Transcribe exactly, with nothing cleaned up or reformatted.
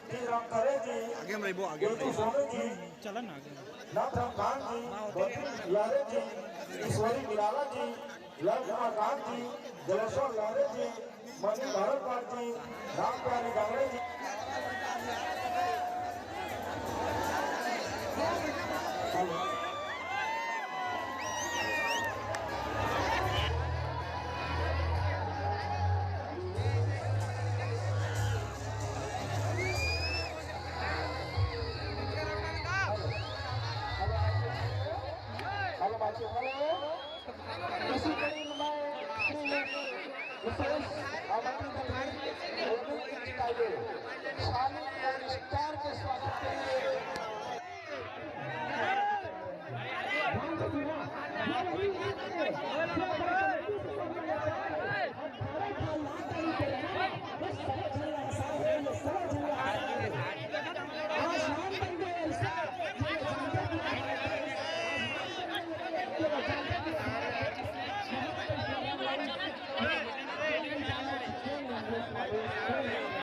राम खरे जी, आगे में रहिबो, आगे में। सोनू जी, चला ना आगे। नाथराम खान जी, बद्री लहरे जी, ईश्वरी निराला जी, लाल कुमार राम जी, जलेश्वर लहरे जी, मणि भारद्वाज जी, राम प्यारी गांगड़े जी। हेलो, बातचीत, हेलो। इसी कड़ी में श्री विशेष आमंत्रित अतिथि गोविंद जी का ये शाली और स्टार के स्वागत के लिए।